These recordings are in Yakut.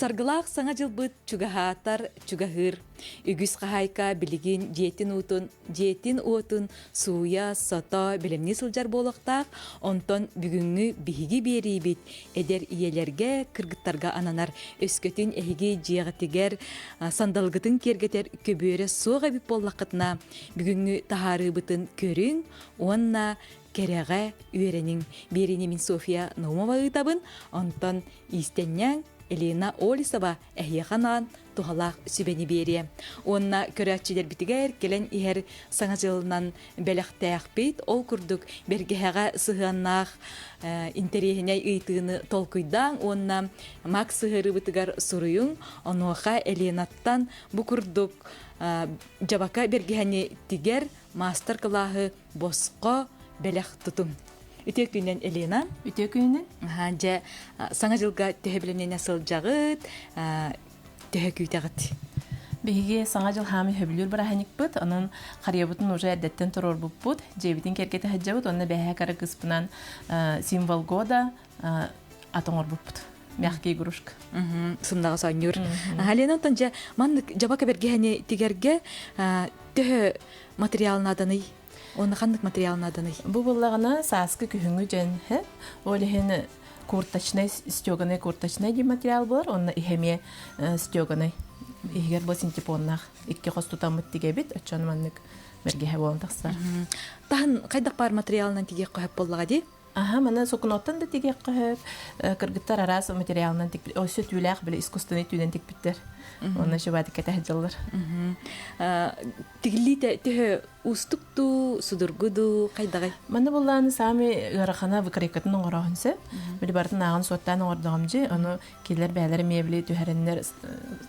Саргылаах Саҥа дьылбыт чугаһаатар чугаһыыр. Үгүс хаһаайка билигин дьиэтин уутун, дьиэтин уотун сууйа, сото, бэлэмнии сылдьар буолуохтаах. Онтон бүгүҥҥү биһиги биэриибит эдэр ийэлэргэ, кыргыттарга ананар. Өскөтүн эһиги дьиэҕитигэр сандалгытын киэргэтэр көбүөрэ суох эбит буоллаххытына, бүгүҥҥү таһаарыыбытын көрүҥ уонна кэрэҕэ үөрэниҥ. Биэриини мин Софья Наумова ыытабын. Онтон иистэнньэҥ Елена Олесова эһиэхэ анаан туһалаах сүбэни биэриэ. Уонна көрөөччүлэрбитигэр кэлэн иһэр Саҥа дьылынан бэлэхтээхпит. Ол курдук бэргэһэҕэ сыһыаннаах интэриэһинэй ыйытыыны толкуйдааҥ уонна Макс сыһыарыыбытыгар суруйуҥ. Онуоха Еленаттан бу курдук дьабака бэргэһэни тигэр маастар-кылааһы босхо бэлэх тутуҥ. Үтүө күнүнэн, Елена. Үтүө күнүнэн. Дьэ, Саҥа дьылга төһө бэлэмнэнэ сылдьаҕыт, төһө күүтэҕит? Биһиги Саҥа дьыл хаамый сөбүлүүр бырааһынньыкпыт, онон харыйабытын уже эрдэттэн туруорбуппут, дьиэбитин кэргэтэ сылдьабыт уонна бэһээ кыра кыыспынан символ года ат оҥорбуппут. Мягкий игрушка. Сымнаҕас оонньуур. Лена, онтон дьэ, маннык дьабака бэргэһэни тигэргэ төһө материал нааданый? Уонна ханнык материал нааданый? Бу буллаҕына сааскы күһүҥҥү дьэн, ол иһин курточнай, стеганый курточнай диэн материал буолар, уонна иһэ эмиэ стеганый. Иһигэр бу синтепоннаах икки хос тутаммыт тигэбит, оччону маннык бэргэһэ буолан тахсар. Таһын хайдах баар материалынан тигиэх хөп буоллаҕа дии? Аха, маны сукуноттан да тигиэххэ сөп. Кыргыттар араас материалынан тикпит, өссө түүлээх били искусственный түүнэн тикпиттэр. Онно шыбаатыкка тэһдьаллар. Тигиллиитэ төһө уустук дуу, судургу дуу, хайдаҕый? Манна буллааны саамай ыарахана выкройкатын оҥороһун сөп. Били барытын ааҕан суоттаан оҥордоҕум дьи, ону кинилэр бэйэлэрэ мебели түһэрэннэр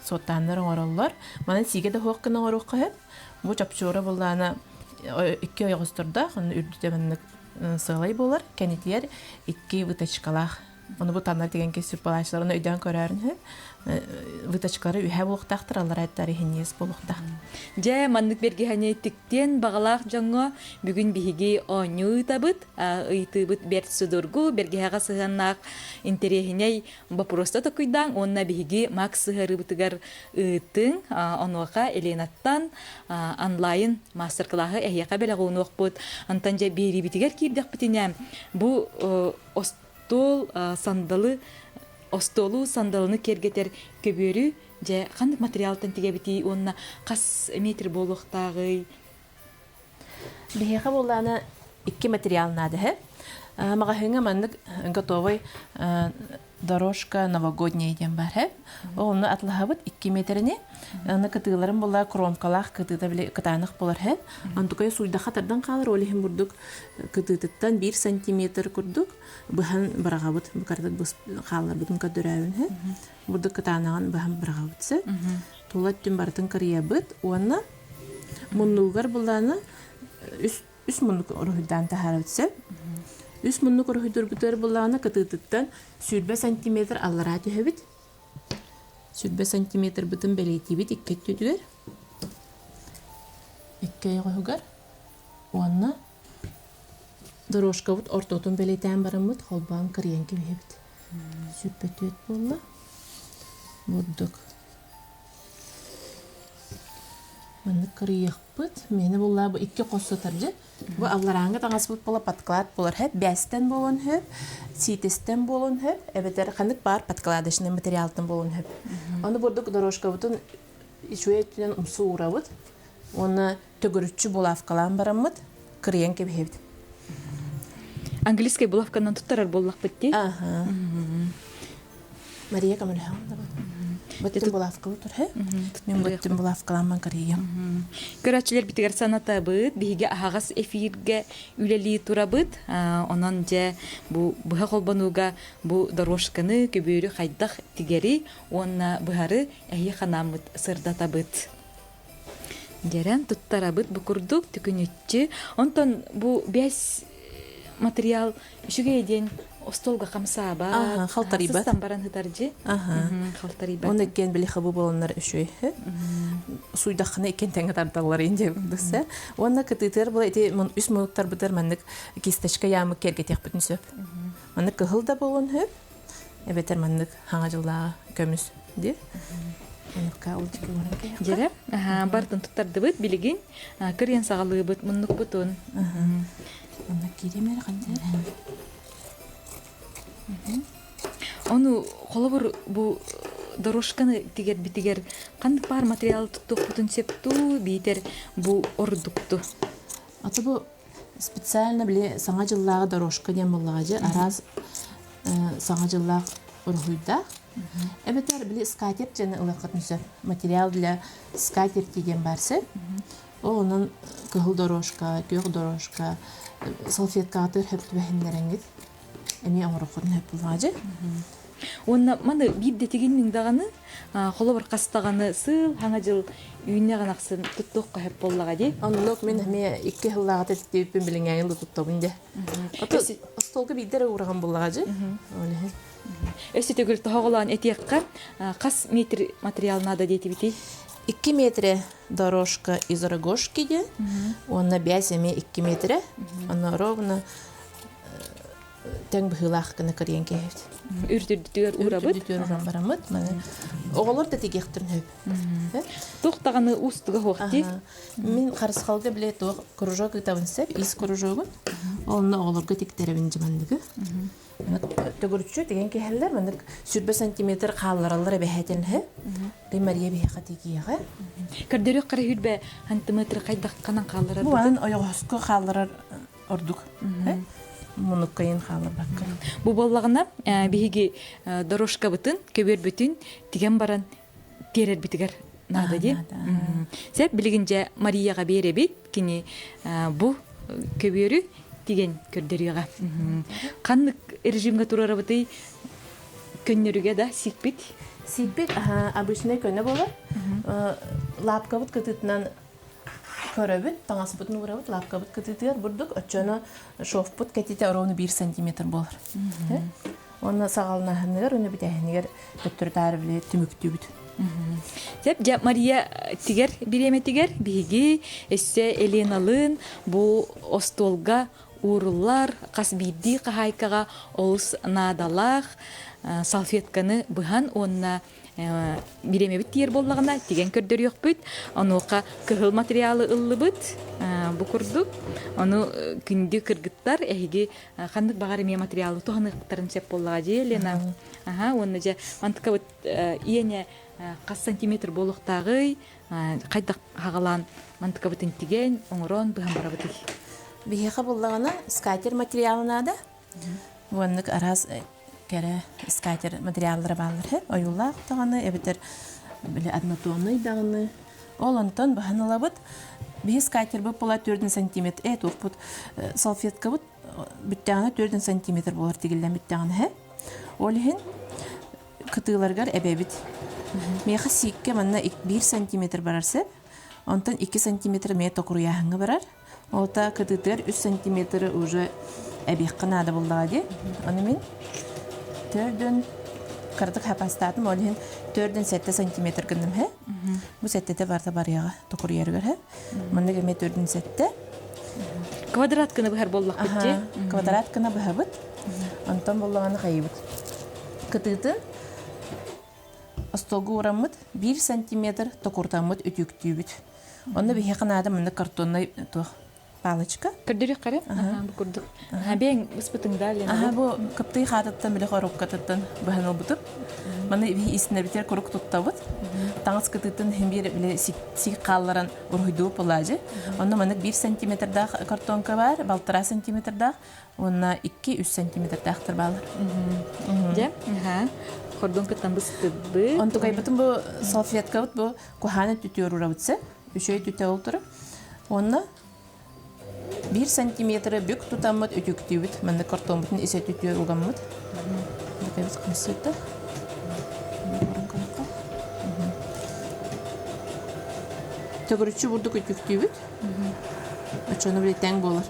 суоттааннар оҥороллор. Манан сиигэ да суох гына оҥоруохха сөп. Бу чопчуура буллаана икки ойоҕостордоох, онно үрдүтэ маннык сыалай буолар, кэнитигэр икки выточкалаах. Ону бу танна тигэн кэсүп балаачылар, ону өйдөөн көрөөрүн үһү. Выточкалары үһэ буолуохтаахтар, аллара эттэр иһинниэс буолуохтаах. Дьэ, маннык бэргэһэни тиктиэн баҕалаах дьоҥҥо бүгүн биһиги оонньуу ыытабыт. Ыйытыыбыт бэрт судургу, бэргэһэҕэ сыһыаннаах интэриэһинэй боппуруоста токуйдааҥ уонна биһиги Макс сыһыарыыбытыгар ыытыҥ. Онуоха Еленаттан онлайн маастар-кылааһы эһиэхэ бэлэх уунуохпут. Онтон дьэ биэриибитигэр киирдэхпитинэ, бу остуол сандалы остуолу сандалыны киэргэтэр көбүөрү дьэ ханнык материалтан тигэбитий уонна хас метр буолуохтааҕый? Биһиэхэ буоллаана икки материал наада эһэ. Маҕаһыыҥҥа маннык готовый дорожка новогодняя диэн баар эһэ. Онно атлаһабыт 2 метрини. Аны кытыыларын була кромкалаах кытыыта били кытаанах буолар эһэ. Онтукайы сууйдахха тардан хаалар, ол иһин бурдук кытыытыттан 1 сантиметр курдук быһан быраҕабыт. Бу кыратык хаалларбытын көрдөрөөбүн эһэ. Бурдук кытаанаҕын быһан быраҕабыт сэ. Тула өттүн барытын кырыйабыт уонна муннугар буллаана үс үс муннук уруһуйдаан таһаарабыт сөп. Үс муннук уруһуйдурбутугар буллаҕына кытыытыттан 20 сантиметр аллараа түһэбит. 20 сантиметрбытын бэлиэтиибит икки өттүтүгэр. Икки ойоҕоһугар уонна дорожкабыт ортотун бэлиэтээн бараммыт холбоон кырыйан кэбиһэбит. 24 буолла. Бурдук. Маннык кырыйыахпыт. Миэнэ буллаа бу икки хос сытар дьэ. Бу алларааҥҥы таҥаспыт буола подклад буолар хөп, бээстэн буолуон хөп, сиитистэн буолуон хөп, эбэтэр ханнык баар подкладочный материалтан буолуон хөп. Ону бурдук дорожкабытын үчүгэй өттүнэн умсу уурабыт уонна төгүрүччү булавкалаан бараммыт кырыйан кэбиһэбит. Английскай булавканан туттарар буоллахпыт дии. Аха. Мария көмөлөһөҕүн Быттын булавкабыт турһэ. Мин быттын булавкаламман кырыйым. Көрөөччүлэрбитигэр санатабыт, биһиги аһаҕас эфиргэ үлэлии турабыт. Онон дьэ бу быһа холбонууга бу дорожканы көбүөрү хайдах тигэри уонна быһары эһиэхэ ханааммыт сырдатабыт. Дьэрэн туттарабыт бу курдук түкүнүччү. Онтон бу бэс материал үчүгэй диэн остуолга хамсаабат, халтарыйбат. Сыстан баран ытаржы. Халтарыйбат. Оны иккен били хабы болоннар үчүгэй. Суйдаххына иккен тэҥэ тардаллар инде десе. Уонна кытыытыгар була ити үс мунуктарбытыгар маннык кисточка яамык кэргэтиэхпитин сөп. Маннык кыһыл да болон сөп. Эбэтэр маннык хаҥа дьыллааҕы көмүс. Ди. Онукка улдьуку баран кэһэххэ. Дьэрэ, бартын туттардыбыт билигин кырыйан саҕалыыбыт муннукпутун. Онно киириэмэр хантер. Ону холобур бу дорожканы тигэрбитигэр ханнык баар материал туттуохпутун сөптүү биитэр бу ордукту? Ата бу специально били саҥа дьыллааҕы дорожка диэн буоллаҕа дьэ араас саҥа дьыллаах уруһуйдаах. Эбэтэр били скатерть диэни ылыаххытын сөп. Материал для скатерти диэн баар сөп. Ол онон кыһыл дорожка, күөх дорожка, салфеткаҕытыгар сөп түбэһиннэрэҥҥит эмиэ оҥоруоххутун сөп буоллаҕа дьэ. Уонна маны биирдэ тигинниҥ даҕаны, холобур хас даҕаны сыл, хаҥа дьыл үүннэҕин ахсын туттуохха сөп буоллаҕа дии. Оннук мин эмиэ икки сыллааҕыта титтибиппин билиҥҥээҥи да туттабын дьэ. Ото остуолга биирдэ эрэ уураҕын буоллаҕа дьэ. Ол иһин. Өссө төгүл тоһоҕолоон этиэххэ, хас метр материал наада диэтибитий? 2 метрэ дорожка из рогожки диэн уонна бээс эмиэ 2 метрэ. Онно ровно тэҥ быһыылаах гына кырыйан кээһэбит. Үрдүрдүтүгэр уурабыт. Үрдүрдүтүгэр ууран бараммыт. Маны оҕолор да тигиэхтэрин сөп. Туох даҕаны уустуга суох дии. Мин харысхалга билэ туох кружок ыытабын сөп, ис кружогун. Онно оҕолорго тиктэрэбин дьыманныгы. Төгүрүччү тигэн кэһэллэр, маннык сүрбэ сантиметр хааллараллар эбэһээтин иһэ. Ты Мария биһиэхэ тигиэҕэ. Көрдөрүөх хара хүрбэ сантиметр хайдах ханан хаалларар? Бу манан ойоҕоско хаалларар ордук. Мунуккайын хаалларбакка. Бу буоллаҕына биһиги дорожкабытын, көбүөрбүтүн тигэн баран тиэрэрбитигэр наада дии. Сеп билигин дьэ Марияҕа биэрэбит. Кини бу көбүөрү тигэн көрдөрүөҕэ. Ханнык режимҥэ турарабытый көннөрүгэ да сикпит? Сикпит обычный көнө болар. Лапкабыт кытытынан көрөбүт, таҥаспытын уурабыт, лапкабыт кытыытыгар бурдук, оччоно шовпут кэтитэ ровно 1 сантиметр буолар. Уонна саҕаланаһыныгар, уонна бүтээһинигэр төттөрү-таары били түмүктүүбүт. Сөп, дьэ Мария тигэр бириэмэтигэр биһиги өссө Еленалыын бу остуолга ууруллар хас биирдии хаһаайкаҕа олус наадалаах салфетканы быһан уонна бириэмэбит тиийэр буоллаҕына тигэн көрдөрүөхпүт. Онуоха кыһыл материалы ыллыбыт бу курдук. Ону күндү кыргыттар эһиги ханнык баҕар эмиэ материалы туһаныахтарын сөп буоллаҕа дии Лена. Аха уонна дьэ мантыкабыт иэнэ хас сантиметр буолуохтааҕый хайдах хаҕалаан мантыкабытын тигэн оҥорон быһан барабытый? Биһиэхэ буллаҕына скатер материалы наада. Уоннык араас кэрэ скатер материаллара бааллар һэ ойуулаах даҕаны эбэтэр били однотонный даҕаны ол онтон баһан ылабыт биһи скатербыт була 4 сантиметр э туохпут салфеткабыт бүттэҕинэ 4 сантиметр буолар тигиллэн бүттэҕинэ һэ ол иһин кытыыларыгар эбэбит миэхэ сииккэ манна 1 сантиметр барар сөп онтон 2 сантиметр эмиэ токуруйааһыҥҥа барар Ол-та кытыытыгар үс сантиметры уже эбиэххэ наада буоллаҕа дии. Ону мин төрдүн кыратык хапастаатым, ол иһин төрдүн сэттэ сантиметр гынным һэ. Бу сэттэтэ барыта барыаҕа токуруйарыгар һэ. Маннык эмиэ төрдүн сэттэ. Квадрат гына быһар буоллахпыт дии. Квадрат гына быһабыт. Онтон буоллаҕына хайыбыт. Кытыытын остуолга уураммыт биир сантиметр токурутаммыт үтүктүүбүт. Онно биһиэхэ наада маннык картоннай туох палочка. Көрдөрүөх эрэ. Бу курдук. Бэйэҥ быспытыҥ да, Лена? Аха, бу кыптый хаатыттан били хоруопкатыттан быһан ылбытым. Маны биһи истинэбитигэр курук туттабыт. Таҥас кытыытын иһин биир били сик хаалларан уруһуйдуу пылаажы. Онно маннык 1 сантиметрдаах картонка баар, балтараа сантиметрдаах уонна 2-3 сантиметрдаахтар баалар. Дьэ, аха. Хордон кыттан быстыбыт. Онтукайбытын бу салфеткабыт бу куһааны түтүөрурабытсы үчүгэй түтэ ол турар уонна биир сантиметры бүк тутаммыт үтүктүүбүт маннык картоммутун ис өттүтүгэр угаммыт бэйэбит хамсыырда төгүрүччү бурдук үтүктүүбүт оччону били тэҥ буолар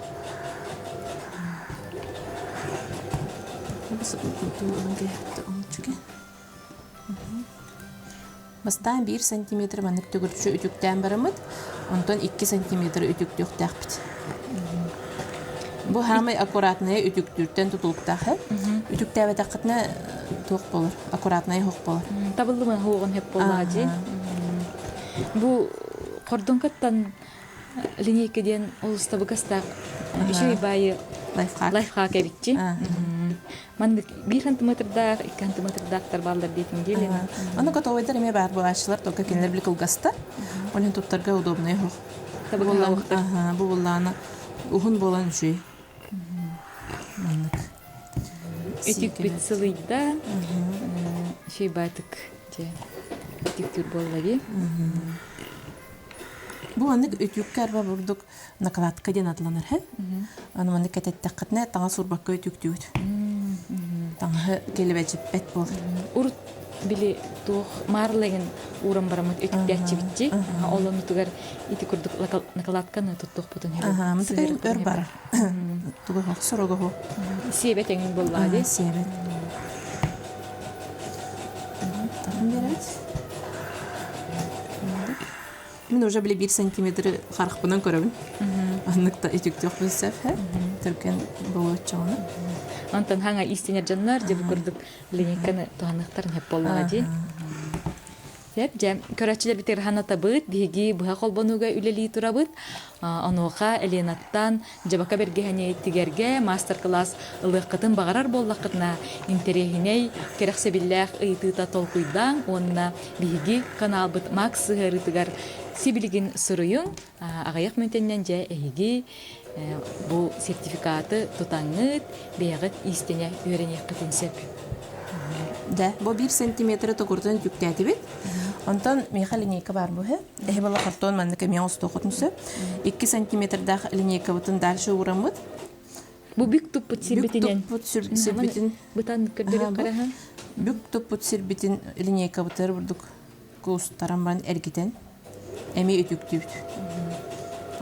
Бастаан биир сантиметр маннык төгүрүччү үтүктээн бараммыт, онтон 2 сантиметр үтүктүөхтээхпит. Бу хаамай аккуратнайа үтүктүүртэн тутулуктаах э. Үтүктээбэтэххитинэ туох буолар? Аккуратнайа суох буолар. Табыллыман хуоҕун хеп буоллаадьи. Бу хордоҥкаттан линейка диэн олус табыгастаах үчүгэй баайы Лайфхак. лайфхак эбитчи. Маннык биир сантиметрдаах, икки сантиметрдаахтар бааллар диэтиҥ дии Лена. Аны готовайдар эмиэ баар буолааччылар, только кинилэр били кылгастар. Ол иһин туттарга удобнай суох. Табыгастаах. Бу буллаана уһун буолан үчүгэй. Маннык. Үтүкпүт сылыйда. Үчүгэй баатык дьэ үтүктүүр буолла дии. Бу маннык үтүккэ арба бурдук накладка диэн атланар һэ. Аны маннык кэтэттэххитинэ таҥас урбакка үтүктүүт. Таҥаһы килэбэчиппэт буол. Урут били туох маарылыгын ууран бараммыт үтүктээччибитчи. Ол оннутугар ити курдук накладканы туттуохпутун Сыһыары өр барар. Тугу сорого хо. Сиэбэт эҥин буоллаҕа дии. Сиэбэт. Тахын берет. Мин уже били биир сантиметры харахпынан көрөбүн. Аннык та үтүктүөхпүн сөп Түргэн болуоччоҕуна. Онтон хаҥа иистэнэр дьоннор дьэ бу курдук линейканы туһаныахтарын сөп буоллаҕа дии. Сөп, дьэ, көрөөччүлэрбитигэр ханатабыт, биһиги быһа холбонууга үлэлии турабыт. Онуоха Ленаттан дьабака бэргэһэни тигэргэ маастар-кылаас ылыаххытын баҕарар буоллаххытына, интэриэһинэй, кэрэхсэбиллээх ыйытыыта толкуйдааҥ уонна биһиги каналбыт Макс сыһыарыытыгар сибилигин суруйуҥ. Аҕыйах мүнүүтэннэн дьэ эһиги бу сертификаты тутаҥҥыт, бэйэҕит иистэнэ үөрэниэххитин сөп. Дьэ, бу биир сантиметры токурутан үтүктээтибит. Онтон миэхэ линейка баар буһа. Эһи была картон маннык эмиэ оҥостуоххутун сөп. 2 сантиметрдаах линейкабытын дальше уураммыт. Бу бүк туппут сирбитинэн. Бүк туппут сирбитин. Бытан көрдөрүөх караһа. Бүк туппут сирбитин линейкабытыгар бурдук куустаран баран эргитэн эмиэ үтүктүүбүт.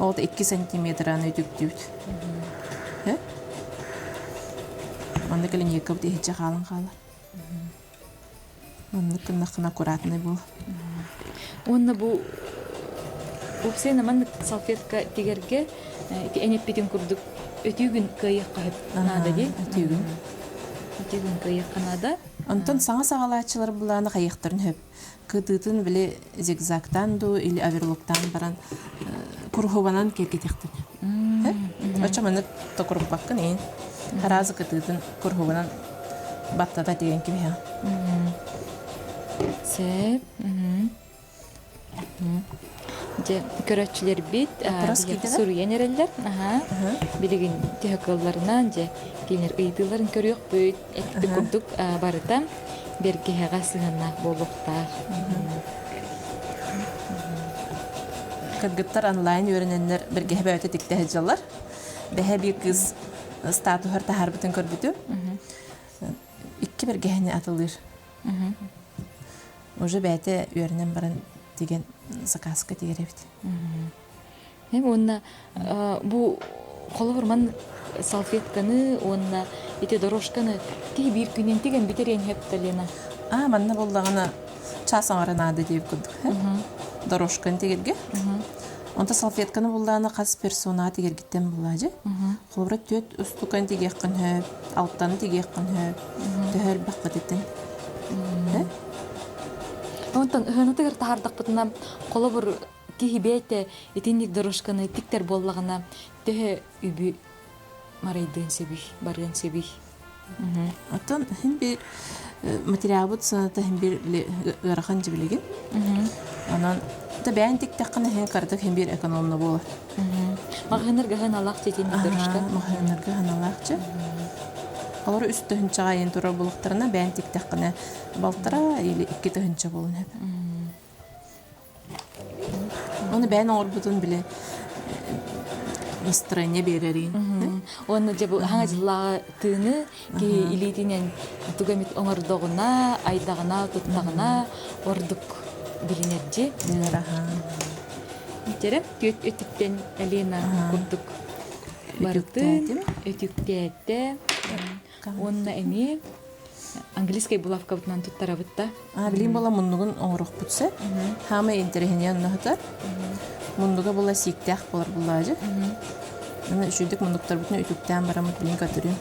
Ол 2 сантиметраны үтүктүүбүт. Маннык линейкабыт иһиччэ хаалан хаалар. Маннык гыннаххына аккуратный буол. Уонна бу уопсайынан маннык салфетка тигэргэ ити эн эппитин курдук өтүүгүн кыайыахха наада дии. Өтүүгүн. Өтүүгүн кыайыахха наада. Онтон саҥа саҕалааччылар былааны хайыахтарын сөп. Кытыытын били зигзагтаан дуу или оверлоктаан баран куруһубанан киэргэтиэхтин. Оччо маннык токуруппаккын иин. Хараазы кытыытын куруһубанан баттата тигэн кибиһэ. Сөп. Дьэ, көрөөччүлэрбит суруйан эрэллэр. Билигин төһө кыалларынан дьэ кинилэр ыйытыыларын көрүөхпүт. Эппит курдук барыта бэргэһэҕэ сыһыаннаах буолуохтаах. Кыргыттар онлайн үөрэнэннэр бэргэһэ бөҕөтө тиктэ сылдьаллар. Бэһэ биир кыыс статуһар таһаарбытын көрбүтүм. Икки бэргэһэни атылыыр. Уже бэйэтэ үөрэнэн баран тигэн заказка тигэр эбит. Уонна бу холобур маннык салфетканы уонна ити дорожканы киһи биир күнүн тигэн бүтэриэн сөп Лена. А манна буоллаҕына чаас аҥара наада диэбит курдук. Дорожканы тигэргэ. Онто салфетканы буллаҕына хас персона тигэргиттэн буллаажы. Холобура түөрт устукан тигиэххин сөп, алтаны тигиэххин сөп, төһө элбэххититтэн. Онтон ыһыанатыгар таһаардахпытына холобур киһи бэйэтэ итинник дорожканы тиктэр буоллаҕына төһө үбү марайдыан сөбүй, барыан сөбүй? Оттон иһин биир материалбыт сыаната иһин биир ыарахан дьибилигин. Онон да бэйэн тиктэххинэ иһин кыратык иһин биир экономно буолар. Маҕаһыыннарга ыһыналаах дьиэтинник дорожка. Маҕаһыыннарга ыһыналаах дьэ. Олору үс тыһыынчаҕа айан турар буолуохтарына бэйэн тиктэххинэ балтараа или икки тыһыынча буолуон сөп. Ону бэйэн оҥорбутун били настроение биэрэрин. Уонна дьэ бу хаҥа дьыллааҕы тыыны киһи илиитинэн тугу эмит оҥордоҕуна, айдаҕына, туттаҕына ордук билинэрдьи. Билинэр аһаа. Дьэрэ түөт өттүттэн Елена курдук барытын өтүктээтэ. Уонна эмиэ английскай булавкабытынан туттарабыт да. А, билигин була муннугун оҥорохпут сөп. Хаамай интэриэһинэй онно сытар. Муннуга була сииктээх буолар буллаажы. Аны үчүгдүк муннуктарбытын үтүктээн бараммыт билин көтүрүм.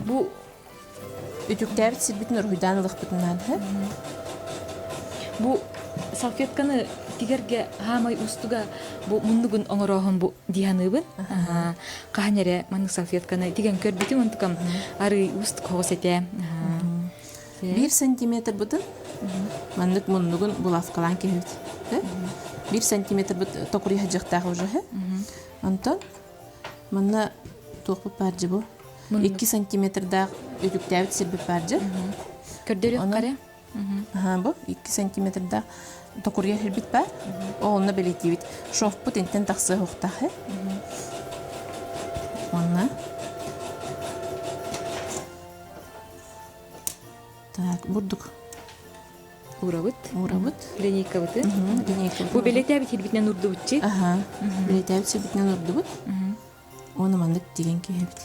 Бу үтүктээбит сирбитин уруһуйдаан ылыахпытын наада. Бу салфетканы тигэргэ хаамай устуга бу муннугун оҥорооһун бу дии саныыбын. Хаһан эрэ маннык салфетканы тигэн көрбүтүм онтукам арый устук хоҕус этэ. Биир сантиметр бытын маннык муннугун булавкалаан кэһэбит. Биир сантиметр быт токуруйа сылдьыахтаах уже. Онтон манна туохпут баар дьэ бу? 2 сантиметрдаах үтүктээбит сирбит баар дьэ. Көрдөрүөххэ Аха, бу 2 сантиметрдаах токуруйа сирбит баар. Онно бэлиэтиибит. Шовпут интэн тахсыа суохтаах. Уонна Так, бурдук. Уурабыт. Уурабыт. Линейкабыты. Бу бэлиэтээбит сирбитинэн урдубутчи. Аха. Бэлиэтээбит сирбитинэн урдубут. Уонна маннык тигэн киһэбит.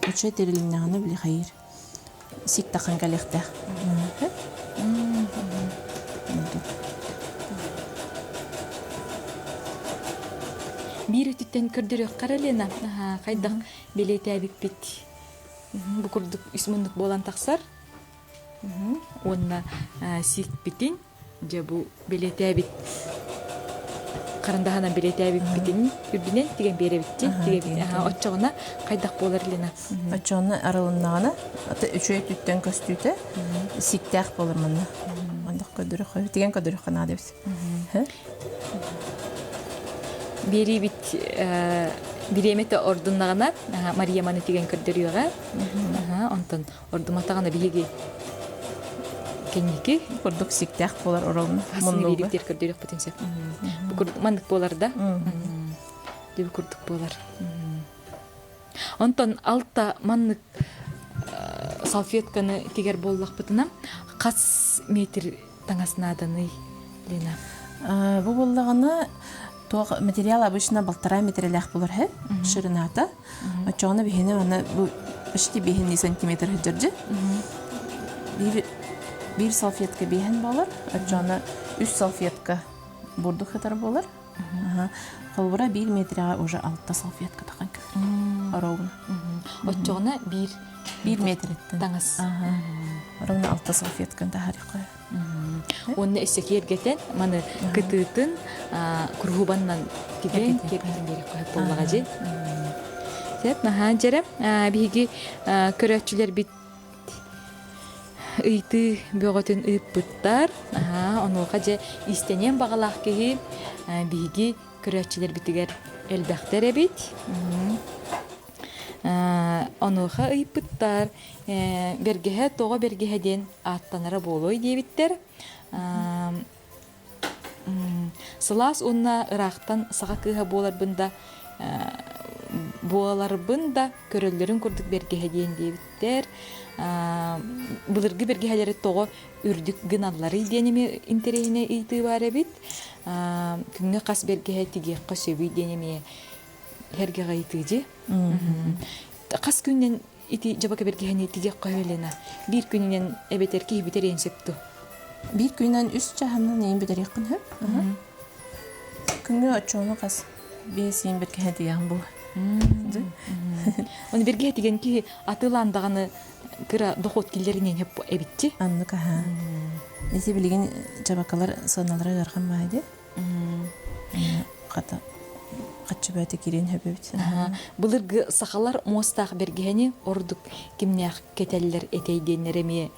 Оччо тэрилиннэҕинэ били хайыр. Сик тахан кэлиэхтээх. Биир өттүттэн көрдөрүөххэ Лена, хайдах бэлиэтээбиппит Бу курдук үс муннук буолан тахсар. Уонна сиикпитин, дьэ бу бэлиэтээбит харандаһынан бэлиэтээбиппитин үрдүнэн тигэн биэрэбитти. Тигэбит. Оччоҕуна хайдах буолар Лена? Оччоҕуна арылыннаҕына үчүгэй түттэн көстүүтэ сииктээх буолар манна. Оннук көрдөрөххө, тигэн көрдөрөххө наада эбит. Биэриибит бириэмэтэ ордуннаҕына Мария маны тигэн көрдөрүөҕэ. Онтон ордуматаҕына биһиги кэнники курдук сиктээх буолар оролун муннуга биэриибитигэр көрдөрүөхпүтүн сөп. Бу курдук маннык буолар да. Бу курдук буолар. Онтон алта маннык салфетканы тигэр буоллахпытына хас метр таҥас нааданый, Лена? Бу буоллаҕына туох материал обычно полтора метрэлээх буолар һэ ширината. Оччоҕуна биһини аны бу почти биһини сантиметр сылдьар Биир биир салфетка биэһин буолар, оччоҕуна үс салфетка бурдук сытар буолар. Холобура биир метрэҕэ уже алта салфетка тахан кэлэр. Ровно. Оччоҕуна биир биир метреттен таҥас. Ровно алта салфетканы таһаарыахха. Уонна өссө киэргэтэн маны кытыытын куруһубаннан тигэн киэргэтэн биэриэххэ буоллаҕа дьи. Сөп, наһаа дьэрэ. Биһиги көрөөччүлэрбит ыйытыы бөҕөтүн ыыппыттар. Онуоха дьэ иистэниэн баҕалаах киһи биһиги көрөөччүлэрбитигэр элбэхтэр эбит. Онуоха ыйыппыттар бэргэһэ тоҕо бэргэһэ диэн ааттанара буолуой диэбиттэр. Сылаас уонна ыраахтан саха кыыһа буоларбын да буоларбын да көрөллөрүн курдук бэргэһэ диэн диэбиттэр. Былыргы бэргэһэлэри тоҕо үрдүк гыналларый диэн эмиэ интэриэһинэй ыйытыы баар эбит. Күҥҥэ хас бэргэһэ тигиэххэ сөбүй диэн эмиэ эргэҕэ ыйытыы дии. Хас күнүнэн ити дьабака бэргэһэни тигиэххэ Лена? Биир күнүнэн эбэтэр киһи бүтэриэн сөп дуо? Биир күнүнэн үс чаһынан иин бүтэриэххин сөп. Күҥҥэ оччону хас биэс иин бэргэһэ тигэҕин буолар. Оны бэргэһэ тигэн киһи атыылаан даҕаны кыра дохуот киллэринэн сөп эбитчи. Аннык аһа. Ити билигин дьабакалар сыаналара ыарахан баай дии. Хата хаччы бөөтө кириэн сөп эбит. Былыргы сахалар муостаах бэргэһэни ордук кимнээх кэтэллэр этэй диэннэр эмиэ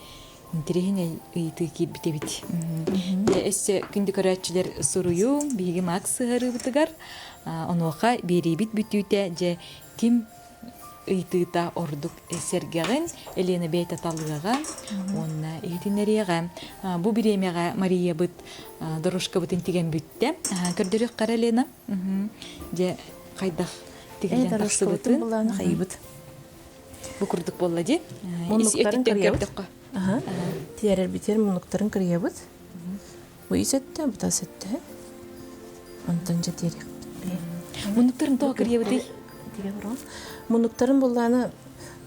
интэриэһинэй ыйытыы киирбит эбит. Өссө күндү көрөөччүлэр суруйуҥ, биһиги Макс сыһарыыбытыгар онуоха биэриибит бүтүүтэ дьэ ким ыйытыыта ордук сэргэҕин Елена бэйэтэ талыаҕа уонна иһитиннэриэҕэ. Бу бириэмэҕэ Мариябыт дорожкабытын тигэн бүттэ. Көрдөрүөххэ эрэ Лена. Дьэ хайдах тигиллэн тахсыбытын. Булааны хайыбыт. Бу курдук буолла дии. Муннуктарын кырыйабыт. Тиэрэрбитигэр муннуктарын кырыйабыт. Бу ис өттө, бу тас өттө. Онтон дьэ тиэриэхпит. Муннуктарын тоҕо кырыйабытый? Муннуктарын буллааны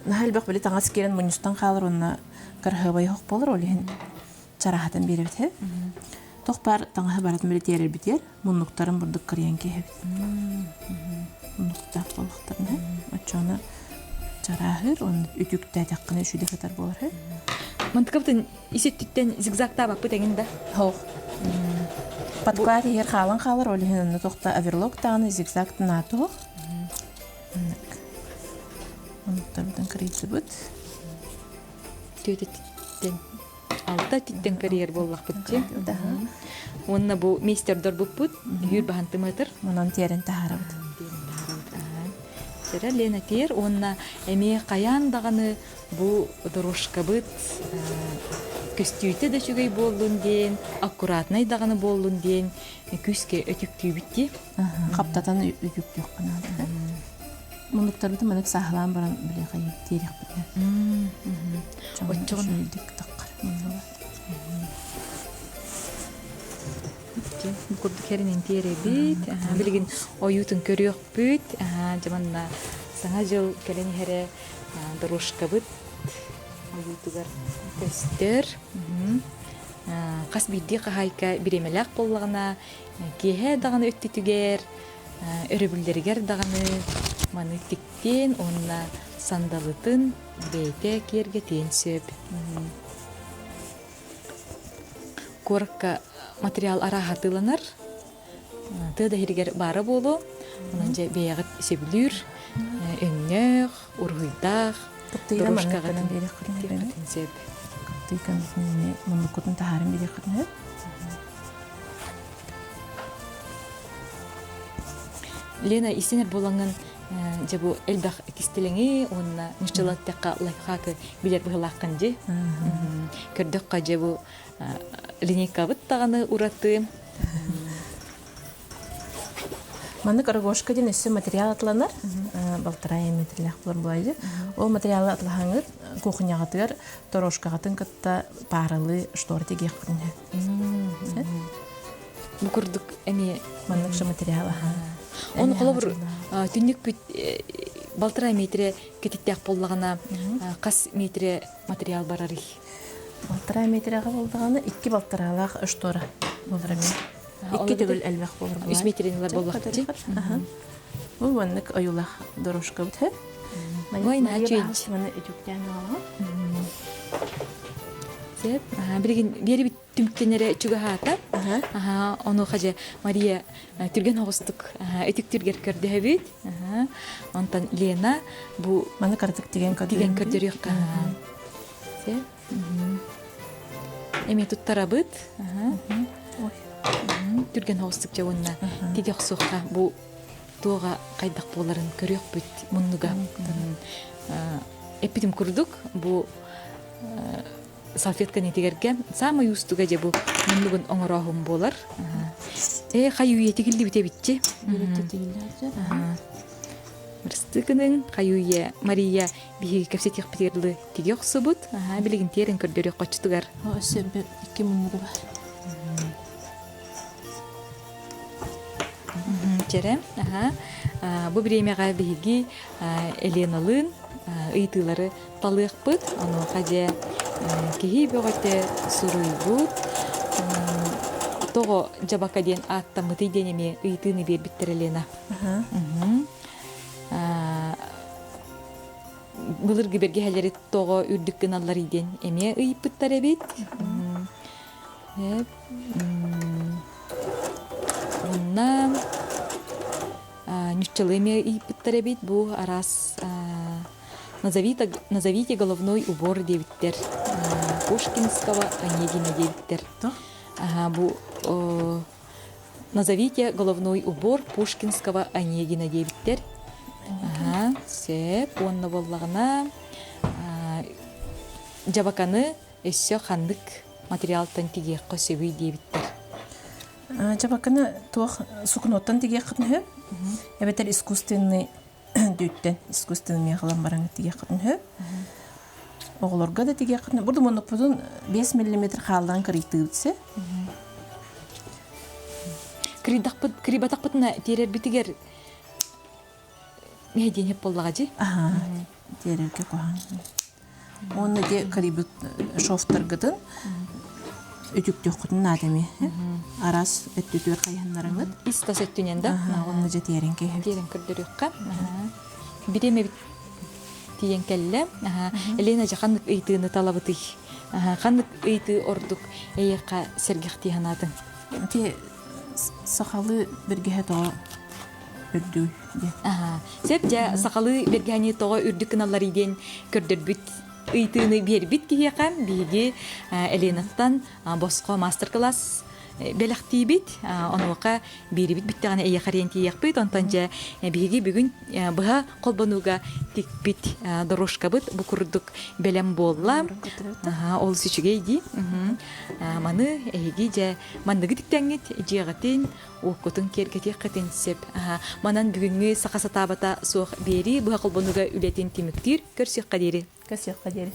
наһаа элбэх били таҥас киирэн мунньустан хаалар уонна кыраһыабай оһох буолар, ол иһин чараһатан биэрэбит. Тох бар таҥаһы барытын били тиэрэрбитигэр муннуктарын бурдук кырыйан киһэбит. Муннуктаах буоллахтарына оччоҕуна чарааһыыр уонна үтүктээтэххинэ үчүгэй сытар буолар. Мантыкабытын ис өттүттэн зигзагтаабаппыт эҥин да? Хоох. Подклад иһэр хаалан хаалар, ол иһин онно тохта оверлок даҕаны зигзаг наатуох. Муннуктарбытын кырыйдыбыт. Түөтүттэн алта өттүттэн кэрийэр буоллахпыт дии. Уонна бу мейстердорбуппут үһүр баһантымыатыр. Онон тиэрэн таһаарабыт. Сэрэ Лена тиэр уонна эмиэ хайаан даҕаны бу дорожкабыт көстүүтэ да үчүгэй буоллун диэн, аккуратнай даҕаны буоллун диэн күүскэ өтүктүүбүт дии. Хаптатан үтүктүөххэ наада. Муннуктарбытын маннык сааһылаан баран билиэхэ тиэриэхпитинэ. Оччоҕун үчүгэйдик таххар. Бу курдук хэринэн тиэрэбит. Билигин ойуутун көрүөхпүт. Дьэ манна Саҥа дьыл кэлэн иһэрэ дорожкабыт ойуутугар көстөр. Хас биирдии хаһаайка бириэмэлээх буоллаҕына, киэһэ даҕаны өттүтүгэр Өрөбүллэригэр даҕаны маны тиктиэн уонна сандалытын бэйэтэ киэргэтиэн сөп. Куоракка материал арааһа атыыланар. Тыа да иһигэр баара буолуо. Онон дьэ бэйэҕит сөбүлүүр өҥнөөх, уруһуйдаах дорожкаҕытын биэриэххитин сөп. Муннуккутун таһааран биэриэххитин сөп. Лена истинэр буолаҥҥын дьэ бу элбэх кистэлэҥи уонна нуччалаттахха лайфхакы билэр быһылааххын дии. Көрдөххө дьэ бу линейкабыт даҕаны ураты. Маннык рогожка диэн өссө материал атланар, балтараа метрлээх буолар буолайы. Ол материалы атлаһаҥыт кухняҕытыгар торошкаҕытын кытта пааралыы штор тигиэххитин сөп. Бу курдук эмиэ маннык же материал аха. Оны холобур түннүкпүт балтараа метре кэтиттээх буоллаҕына хас метре материал барарый? Балтараа метреҕэ буоллаҕына икки балтараалаах штора буолар эмиэ. Икки төгүл элбэх буолар. Үс метрени ылар буоллахчы. Бу маннык ойуулаах дорожкабыт һэ. Ой, наачуйч. Маны үтүктээн аҕалаҕын. Сөп. Билигин биэрибит түмүктэнэрэ чугаһаата. Аха, онуоха дьэ Мария түргэн оҕустук өтүктүргэр көрдөһөбүт. Онтон Лена бу маны кыратык тигэн тигэн көрдөрүөххэ. Сөп. Эмиэ туттарабыт. Түргэн оҕустук дьэ уонна тигэ охсуохха бу туоҕа хайдах буоларын көрүөхпүт муннуга. Эппитим курдук бу салфетка нитигэргэ саамай уустуга дьэ бу муннугун оҥорооһун буолар. Ээ хайы тигиллибит эбитчи. Ырыстыыкының хайы Мария биһиги кэпсэтиэхпитигэр дылы тиги охсубут. Билигин тиэрин көрдөрүөх хоччутугар. Өссө икки муннугу бар. Чэрэ. Бу бириэмэҕэ биһиги Еленалыын ыйытыылары талыахпыт. Онуоха дьэ киһи бөҕөтө суруйбут. Тоҕо дьабака диэн ааттаммытый диэн эмиэ ыйытыыны биэрбиттэр Елена. Былыргы бэргэһэлэри тоҕо үрдүк гыналларый диэн эмиэ ыйыппыттар эбит. Онно ньуччалыы эмиэ ыйыппыттар эбит бу араас назовите, назовите головной убор диэбиттэр Пушкинского Онегина диэбиттэр бу назовите головной убор Пушкинского Онегина диэбиттэр сөп уонна буоллаҕына дьабаканы өссө ханнык материалтан тигиэххэ сөбүй диэбиттэр. Дьабаканы туох сукунуоттан тигиэххитин үһү эбэтэр искусственный дүүттэн искусственный миэхэлэн баран тигиэххитин үһү оҕолорго да тигиэххитин бурду муннукпутун 5 миллиметр хааллаан кырыйтыыбыт се Кырыйдахпыт кырыйбатахпытына тиэрэрбитигэр мэһэйдиэн сөп буоллаҕа дии. Аха тиэрэргэ куһаҕан. Уонна ити кырыйбыт шовтаргытын Үтүктүөххүтүн наада эмиэ. Араас өттүтүгэр хайыһыннарыҥыт. Ис-тас өттүнэн да? Онно дьэ тиэрэн кэһэбит. Тиэрэн көрдөрүөххэ. Бириэмэбит тиийэн кэллэ. Елена дьэ ханнык ыйытыыны талабытый? Ханнык ыйытыы ордук эйиэхэ сэргэхтии санаатыҥ? Ити сахалыы бэргэһэ тоҕо үрдүгүй диэн. Сөп дьэ сахалыы бэргэһэни тоҕо үрдүк гыналларый диэн көрдөрбүт ыйытыыны биэрбит киһиэхэ биһиги Еленаттан босхо мастер-класс бэлэхтиибит. Онуоха биэрибит бүттэҕинэ эйиэхэ эрийэн тиийиэхпит. Онтон дьэ биһиги бүгүн быһа холбонууга тикпит дорожкабыт бу курдук бэлэм буолла. Олус үчүгэй дии. Маны эһиги дьэ манныгы тиктэҥҥит дьиэҕитин, уоккутун киэргэтиэххитин сөп. Манан бүгүҥҥү саха сатаабата суох биэрии быһа холбонууга үлэтин түмүктүүр. Көрсүөххэ диэри. Көрсүөххэ диэри.